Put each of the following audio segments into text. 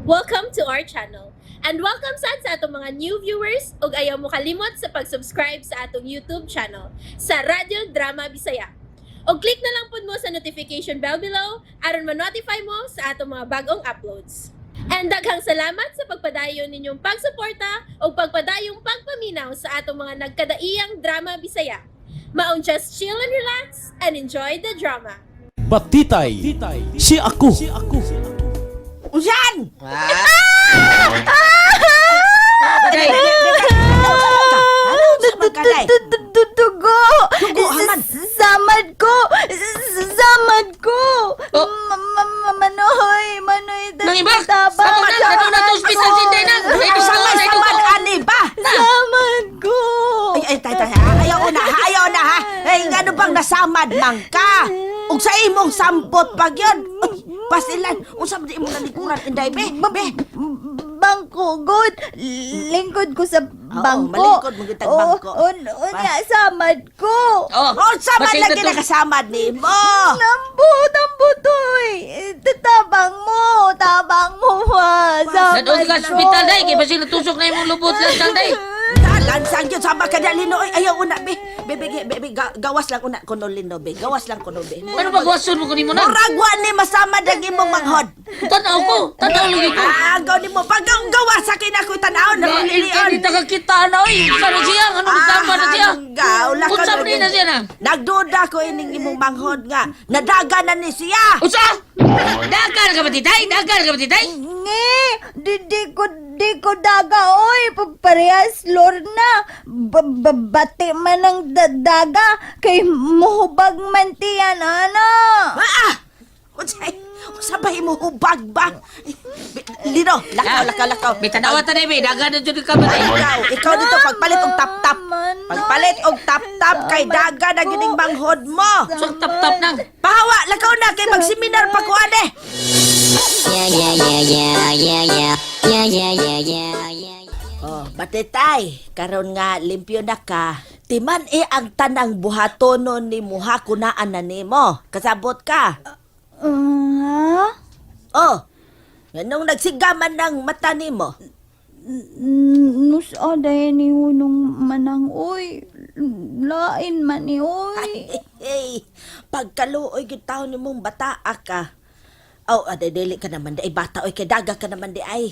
Welcome to our channel. And welcome sad sa atong mga new viewers ug ayaw mo kalimot sa pag-subscribe sa atong YouTube channel sa Radyo Drama Bisaya. Og click na lang pud mo sa notification bell below aron ma-notify mo sa atong mga bagong uploads. And daghang salamat sa pagpadayon ninyong pagsuporta ug pagpadayong pagpaminaw sa atong mga nagkadaiyang drama Bisaya. Maong just chill and relax and enjoy the drama. Batitay. Si ako. Unsan? Day! Ano sa magkaday? Dugo! Dugo, haman. Samad ko! Samad ko! Oh. Manoy! Manoy! Nang iba? Tabang! Sama na! Ano na to ospital si Day nang? Ay, Samad, dugo! Ay, samad, dugo! ani ba? Samad ko! Ay, ay, tay, tay, ha? Ayaw na, ha? Ayaw na, ha? Ay, ano bang nasamad man ka? Ug sa imong sampot pag yun. Uy, pasilan. Unsa man di imong nalikuran, Inday, be? Be? Bangko, good! Lingkod ko sa bangko. Malingkod mo kitag bangko. Unya, samad ko! Oh, Unsa man basin lagi na to. nakasamad nimo? Nambo! Nambo, toy! Tabang mo! Tabang mo, ha! Samad Dadon ka ko. ospital, Day! Kaya basin natusok na imong lubot lang sang, Day! Lansang yun, sama ka na, Lino. Oy, ayaw una, be. Be, be, be, be, gawas lang una kuno, Lino, be. Gawas lang kuno, be. Ano ba gawason mo kunin mo na? Murag wa ni masamad ang imong manghod. Tanaw ko! Tanaw lagi ko! Ah, gaw nimo. Pag gawas sa akin ako tanaw na Dahil lilion. ka dito kakita na, oy! Unsa na siya? Ano sama na siya? Gaw, lakaw Unsa man na siya na? Nagduda ko ining imong manghod nga. Nadaga na ni siya. Unsa? Dagan ka ba, Titay? Dagan ka ba, Titay? Nge, di ko daga oy, parehas Lorna. Bati man ang daga kay muhubag man tiyan ana. Ah! Unsay? Unsa ba imo hubag ba? Lino, lakaw, lakaw, lakaw. May tanawa ta, Day, be. Dagan na dyan ka ba, Day? Ikaw, ikaw dito pagpalit og tap-tap. Pagpalit og tap-tap kay daga na gining manghod mo. So, tap-tap nang. Pahawa, lakaw na kay magseminar pa ko ane. Yeah. Yeah. Oh, batitay, karon nga limpyo na ka. Timan e ang tanang buhatonon ni muha kunaan na nimo. Kasabot ka. Ha? Oh, nganong nagsigaman ng mata nimo? Nus aday ni hunong manang oy. Lain man ni oy. Hey, pagkaluoy gyud taon nimong bata ka. Oh, aday dili ka naman di ay bata oy kay daga ka naman di ay.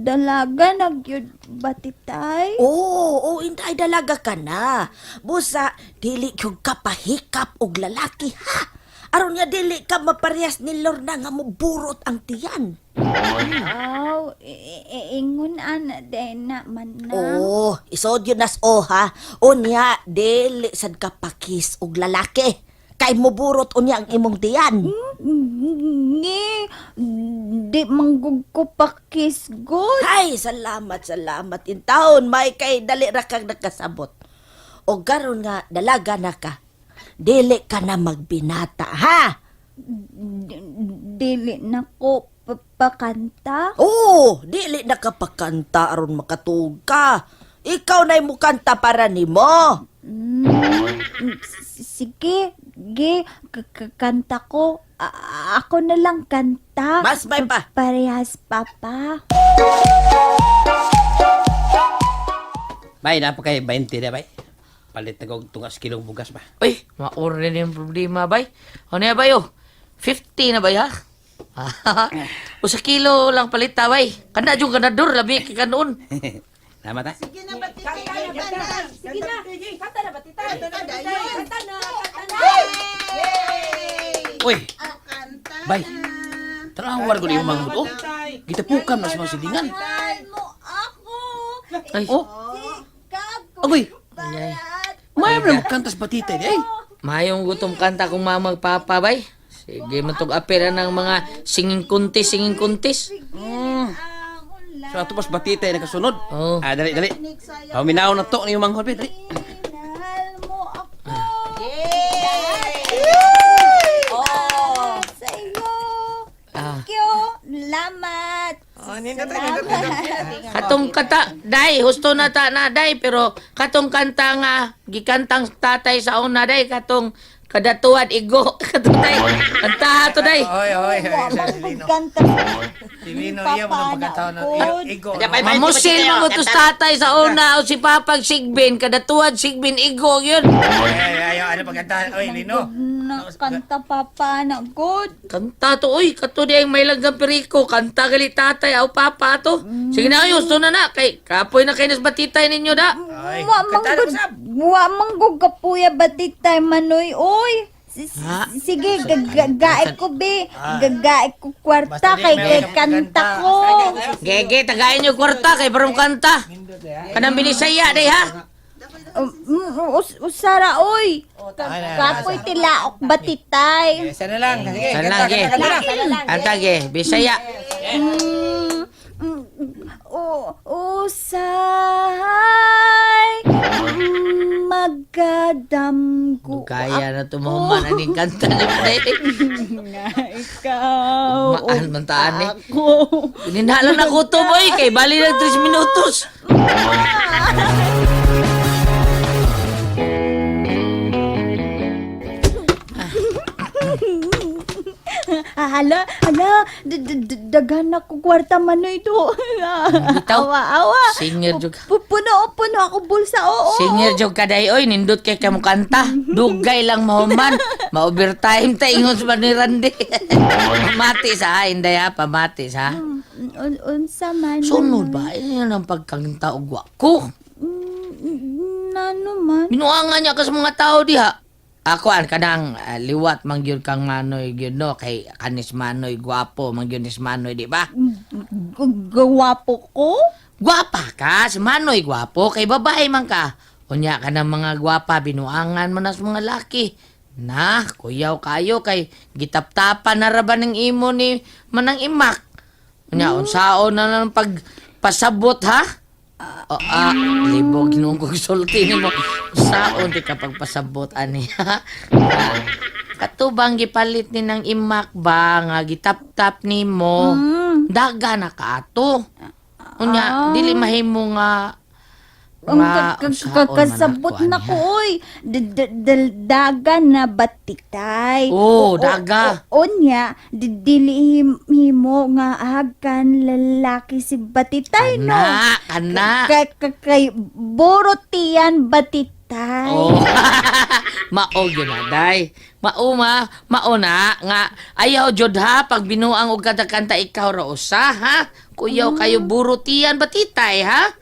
Dalaga na gyud batitay. Oo, oh, inday dalaga ka na. Busa, dili gyud ka pahikap og lalaki ha. Aron nga dili ka maparehas ni Lorna nga moburot ang tiyan. Aw, ingon ana day na manang. Oo, isod yun nas o ha. Unya, dili sad ka pakis og lalaki. Kay moburot unya ang imong tiyan. Ngi, di manggug ko pakis good. Ay, salamat, salamat. In taon, may kay dali ra kang nakasabot. O garon nga, dalaga na ka. Dili ka na magbinata, ha? Dili na ko pakanta. Oo, dili na ka pakanta aron makatug ka. Ikaw na'y mukanta para nimo. Sige, ge, kanta ko. Ako na lang kanta. Mas may pa. Parehas papa. Bay, napa kay 20 na, bay. Palit na kog tungas kilong bugas ba. Uy, maor na yung problema, bay. Ano ya, bay, oh? 50 na, bay, ha? Usa kilo lang palit, ta, bay. Kana yung ganador, labi kay kanoon. Salamat ha. Uy. Bay. Tanaw ko ni imong manghod oh. Gitapukan na sa mga silingan. Mo ako. Ay, Oh, agoy. Ay. May man kantas batitay di ay. Mayong gutom kanta kong mama papa, bay. Sige, matug apela ng mga singing kuntis, singing kuntis. So ato pas batitay nakasunod. Oh. Ah, dali dali. Paminaw na to ni imong manghod bay, dali. Mahal mo ako. Oh. Sa iyo. Ah. Thank you. Salamat. Katong kanta, day, husto na ta na, day, pero katong kanta nga, gikantang tatay sa una, day, katong Kadatuan igo. Kadutay. Kanta to day. Oy, oy, oy. Wa man Si gud Lino. kanta. Si Lino, iya mo ng pagkatao ng igo. No? Mamusil mo to tatay sa una o si Papag Sigbin. Kadatuan Sigbin igo yun. Ay, ay, ay, ano pagkanta? Oy, Lino. Na kanta papa na gud. Kanta to, uy, kato di ang may langgang periko. Kanta gali tatay, aw papa to. Sige na, ayos, to na na. Kay, kapoy na kay nas batitay ninyo da. Ay, Wa man kanta na gud usab. wa man gud kapuya batitay manoy oy. Ha? Sige, gagae ko be. Gagae ko kwarta Basta di kay may kay kanta. kanta ko. Gege, tagayin nyo kwarta kay parang kanta. Kanang binisaya, day ha. Usara oy. Ay, ay, ay, Kapoy tilaok batitay. Eh, Sana lang. Sige, Sana kanta, lang, ge. kanta, kanta na. Kanta, ge, bisaya. Usahay magadamgo Kaya na tumuman aning kanta ni Pre. nga ikaw. Maal man taan eh. Ako. Ninhalan ako to, boy. Kay bali lang 3 minutos. Ah, hala, hala, daghan ako kwarta manoy do. Bitaw. Awa, awa. Singer jud. Puno, puno ako bulsa, oo. Singer jud ka day oy, nindot kay kamo kanta. Dugay lang mahuman. Ma-overtime ta ingon sa ni Randy. Pamati sa ha, inday ha, pamati sa. Unsa man. Sunod ba? Ano ang pagkanta og wa ko? Nano man. Binuangan niya ka sa mga tao diha. Ako an kanang liwat man gyud kang manoy gyud no kay kanis manoy gwapo man gyud nis manoy di ba? Gwapo ko? Gwapa ka, si Manoy gwapo, kay babae man ka. Unya ka ng mga gwapa, binuangan mo na sa mga laki. Na, kuyaw kayo kay gitaptapan na ra ba ng imo ni manang imak. Unya, unsaon na lang pagpasabot ha? O, libog noong kong sulti nimo. Unsaon di ka pagpasabot ani ha? Ah, katubang gipalit ni ng imak ba nga gitaptap nimo? Daga na kaato. Unya, dili mahimo nga Ang nga unsaon man kasabot ako, na ani, ko, ha? oy. Daga na batitay. Oo, daga. Unya, dili himo nga hagan lalaki si batitay, no? Kana, kana. Kay borotian batitay. Oh. Mao gyud na day. Mao ma, mao na nga ayaw jud ha pag binuang og kanta ikaw ra usa ha. Kuyaw kayo burutian batitay ha.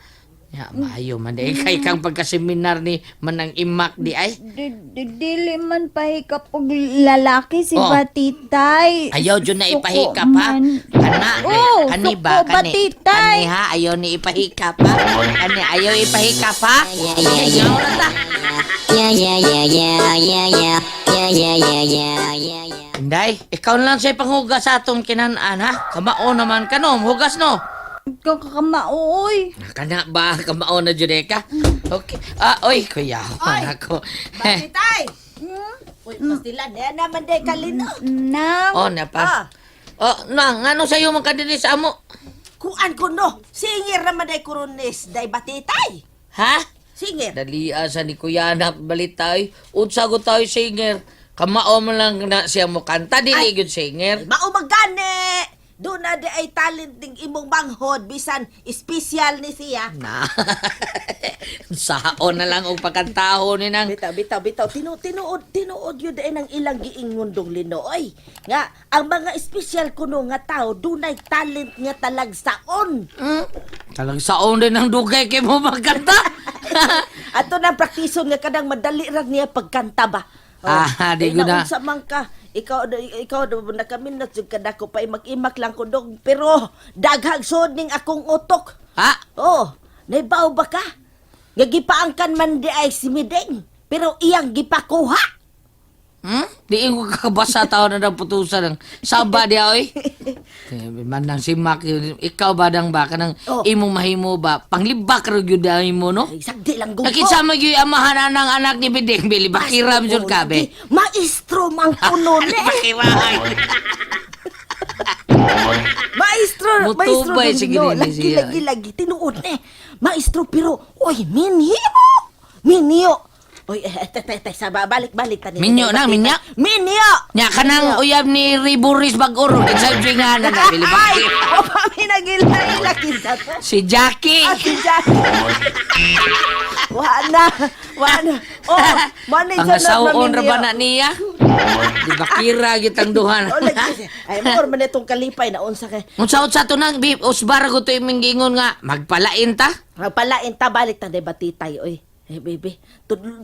Ya, maayo man day kay kang pagkaseminar ni Manang Imak di ay. Dili man pahikap og lalaki si Oo. batitay. Ayaw jud na Suko ipahikap ha. man. Kana, Oo, kani suko ba kani? batitay. Kani ha, ayaw ni ipahikap ha. Kani ayaw ipahikap ha. Yeah, yeah, yeah. Ayaw na ta. Yeah, yeah, yeah, yeah, yeah, yeah. Yeah, yeah, yeah, yeah, yeah, yeah. Inday, ikaw na lang siya panghugas sa atong kinan-an ha. Kamao naman ka no, hugas no. Kakamao, oy. Kana ba kamao na jud eh ka? Okay. Ah, oy, kuya, ako. Batitay! Uy, pastilan. Eh, naman day kalino. Nang. Oh, na pa. Oh, nang ano sayo man ka dinhi sa amo? Kuan ko no. Singer naman day kurones. Day batitay. Ha? Singer. Dali sa ni Kuya na balita oy. Unsa go tayo singer? Kamao man lang na siya mo kanta dili gyud singer. Mao magani. Doon na di ay talent ning imong manghod bisan special ni siya. Na. Saon na lang og pagkantaho ni nang Bitaw, bitaw, bitaw. Tinuod, tinuod yun din ang ilang giingon dong linoy. Nga, ang mga espesyal kuno nga tao, dunay talent nga talagsaon. Talag saon din ang dugay kay mo magkanta. Ato na praktison nga kanang madali ra niya pagkanta ba. Ah, di Kay ko na. naunsa man ka, ikaw ikaw nakaminot jud ka nako pa mag-imak lang ko dong pero daghang sud ning akong utok. Ha? Oh, naibaw ba ka? Nga gipaangkan man di ay si Mideng, pero iyang gipakuha. Hmm? Di ko kakabasa tao na ng putusan ng saba di oy. Eh, man nang si Mac, ikaw ba dang ba kanang Oh. imong mahimo ba panglibak ra gyud ang imo no? Ay, sagdi lang gungko. Nakita mo gyud amahan ng anak ni Bideng Bili bakiram jud ka be. Maestro mang kuno ni. Bakiram. Maestro, maestro Mutubay, dun, sige no, din lagi, siya. lagi, lagi, tinuod eh. Maestro, pero, oy, minhiyo! Minhiyo! Uy, eh, te, te, te, sa balik balik tani. Minyo na, minyo. Minyo. Nya kanang uyab ni Riburis Bagoro, kinsa nga na na Ay, bili o pa mi nagila kinsa to. Si Jackie. Ah, si Jackie. Wa na, wa na. Oh, manager na Pangasawoon ra ba na niya? Di ba kira gitang duhan? Oh, lagi. Ay, mo man itong kalipay na unsa kay. Unsa-unsa to nang bi usbar ko to imong giingon nga magpalain ta. Magpalain ta balik ta batitay oy. Eh baby,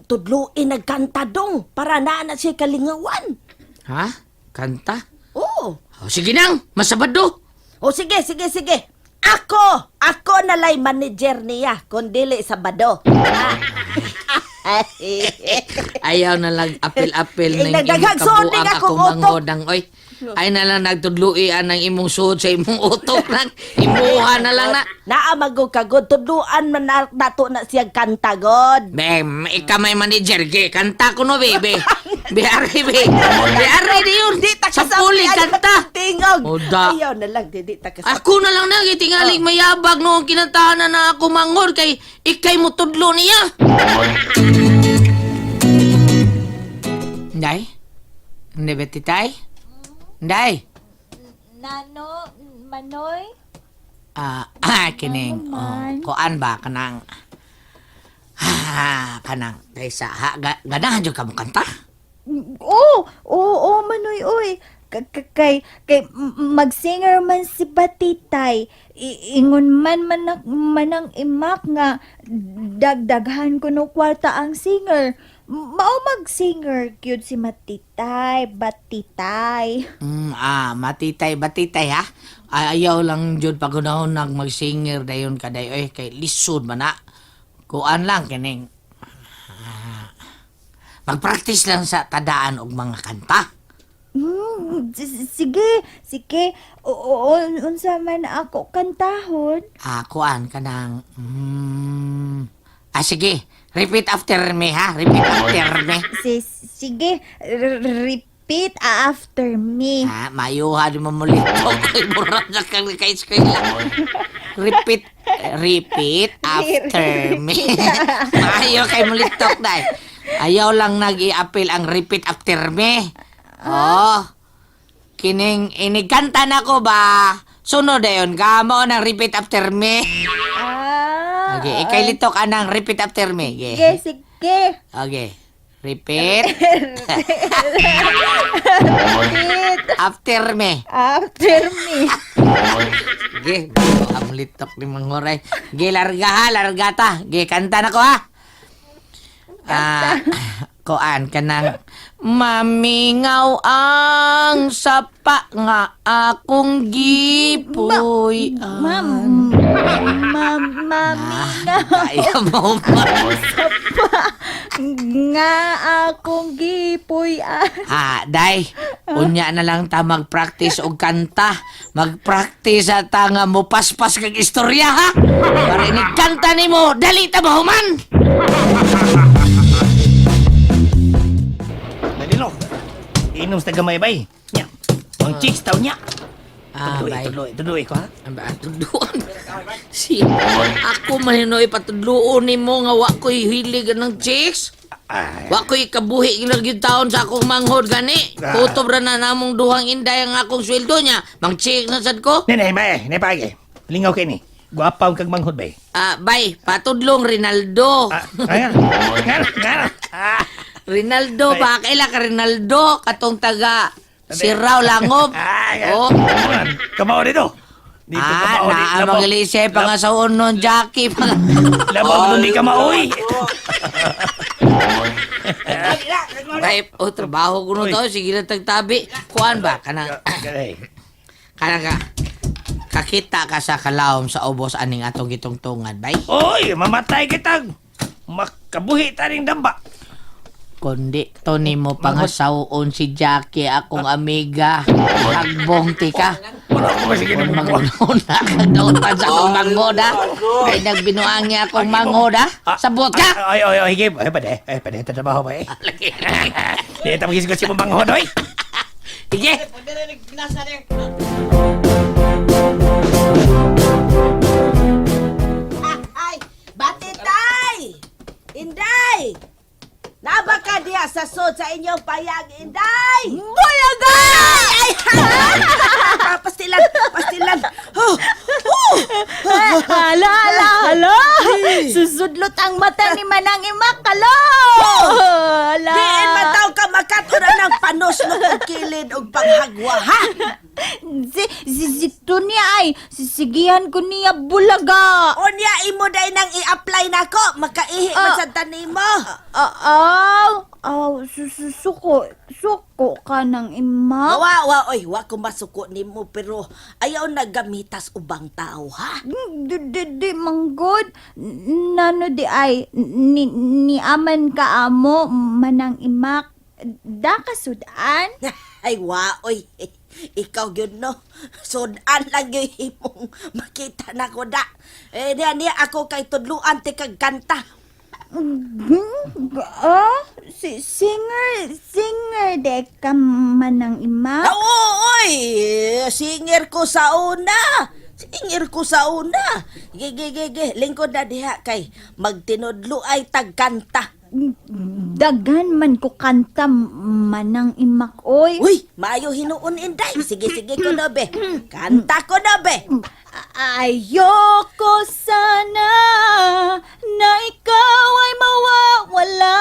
tudluin nagkanta dong para naa na siya kalingawan. Ha? Kanta? Oo. Oh, sige nang, masabado. O sige, sige, sige. Ako, ako nalay manager niya kung dili sa bado. Ayaw na lang apil-apil Eh, ng imong nagdaghang suod kabuang ning akong akong manghodang oy. Ay na lang nagtudloi ang imong suod sa imong utok lang. Imuha na lang na. Naa magog kagod tudluan man na, nato na siya kanta god. Bem, ikaw may manager, ge. Kanta ko no, bebe. Be, ari, be. Be, ari di yun. Di ta Sa puli, kanta. Tingog. Oda. Ayaw na lang di ta kasabti. Ako na lang na, tingaling mayabag noong kinantahan na na ako manghod kay ikay mo tudlo niya. Nday? Hindi ba, titay? Nday? Nano, Manoy? Kining, Ano oh, man? kuan ba, kanang, kanang, kaysa, ha, ganahan dyan ka mo kanta? Oo, oo, oo, Manoy, oy. Kay mag-singer man si Batitay. Ingon man manang imak nga dagdaghan ko no kwarta ang singer. Mao mag-singer gyud si Matitay, Batitay. Matitay, batitay ha? Ay, ayaw lang jud pagunahon nag magsinger dayon kaday oy kay lisod man na. Kuan lang kining. Magpractice lang sa tadaan og mga kanta. Sige, sige. Oo, unsa man ako kantahon? Kuan kanang sige, repeat after me ha. Repeat after me. Sige, repeat after me. Ha, mayuha di mo muli. Kay mura na kang ka-eskwela. Repeat, repeat after me. Maayo kay mulitok dai. Ayaw lang nag-i-appeal ang repeat after me. Oh. Kining inigkanta na ko ba? Sunod dayon ka mo nang repeat after me. Okay, ikay litok anang repeat after me. Sige, Okay. sige. Okay. Repeat Repeat after me. after me. Ge, ang litok ni Mang Horay. Ge, larga ha, larga ta. Ge, kanta na ko ha. Koan ka nang mamingaw ang sapa nga akong gipuy. Ma'am, ma'am, mamingaw Kaya mo ba? nga akong gipuy. Day, unya na lang ta mag-practice og kanta. Mag-practice at ta nga mo paspas kag istorya ha. Para inig kanta nimo, dali ta mahuman. Danilo, inom sa gamay bay. Nya. Ang chicks taw niya. Tudloy, Bay. tudloy, tudloy ko ha. Ang ba tudluon? Si ako man hinoy patudluon nimo nga wa ko'y hilig ng chicks. Ay, Wa ko'y kabuhi gyud taon sa akong manghod gani. Kutob ra na namong duhang inday ang akong sweldo niya. Mang chicks na sad ko. Nene, bay, ne pagi. Lingaw kay ni. Guwapaw kag manghod bay. Bay, patudlong Rinaldo. Ayan. Nga, nga. Rinaldo ba? Kaila ka Rinaldo katong taga Sirao Langob. Ay, Oh. Kamao dito. Dito kamao Na ang mga lise pangasaon nun Jackie. Labaw doon di ka maoy. Ay, oh, trabaho ko no to. Sige lang tagtabi. Kuan ba? Kanang, Ay. kanang ka, kakita ka sa kalawom sa ubos aning atong gitungtungan, bay. Oy, mamatay kitang. Makabuhi ta ning damba. Kundi to nimo pangasawoon si Jackie akong amiga. Hagbong tika. Wala ko kasi Kung ginagawa. maguna kag dautan sa akong manghod, ha? Kay nagbinuang niya akong manghod, ha? Sabot ka! Ay, ay, ay, ay, ay, pwede. Ay, pwede. Tatrabaho ba eh? Di ta magisgot si mong manghod, oy. Sige! Ay, batitay! Inday! inyong payag, Inday! Bulaga! Ay! Ay! Pastilan! Pastilan! Oh, oh. Hala, hala, hala! Susudlot ang mata ni Manang Imak, hala! Hala! Diin man taw ka makatuna ng panos no og kilid og panghagwa, ha? Si, si, si Tunya ay, sisigihan ko niya bulaga. Unya imo day nang i-apply nako, makaihi man Ah. sa tanimo. Aw, aw, susuko, suko ka ng imak. Wa wa oy, wa ko masuko nimo pero ayaw naggamitas ubang tao, ha? Di, di, di, manggod. Nano di ay, ni, ni aman ka amo, manang imak. Da kasudan? Ay wa oy. Ikaw gyud no. Sudan lang gyud imong makita nako da. Eh diya niya ako kay tudluan ti kag kanta. Hmm? Ah, si, singer, singer de ka manang imak. Oo, oy, singer ko sa una. Singer ko sa una. Ge ge ge ge, lingkod na diha kay magtinudlo ay tagkanta. Dagan man ko kanta manang imak, oy. Uy, maayo hinuon inday. Sige sige ko na be. Kanta ko na be. Ayoko sana na ikaw ay mawawala.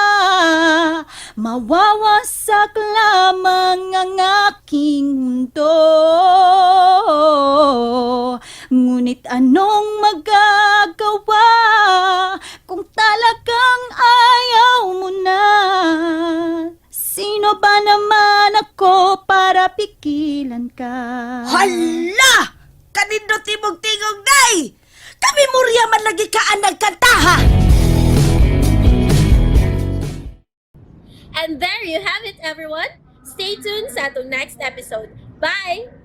Mawawasak lamang ang aking mundo. Ngunit anong magagawa kung talagang ayaw mo na? Sino ba naman ako para pigilan ka? Hala! Kanindot imong tingog day. Kami murya man lagi ka ang nagkanta ha. And there you have it, everyone. Stay tuned sa atong next episode. Bye!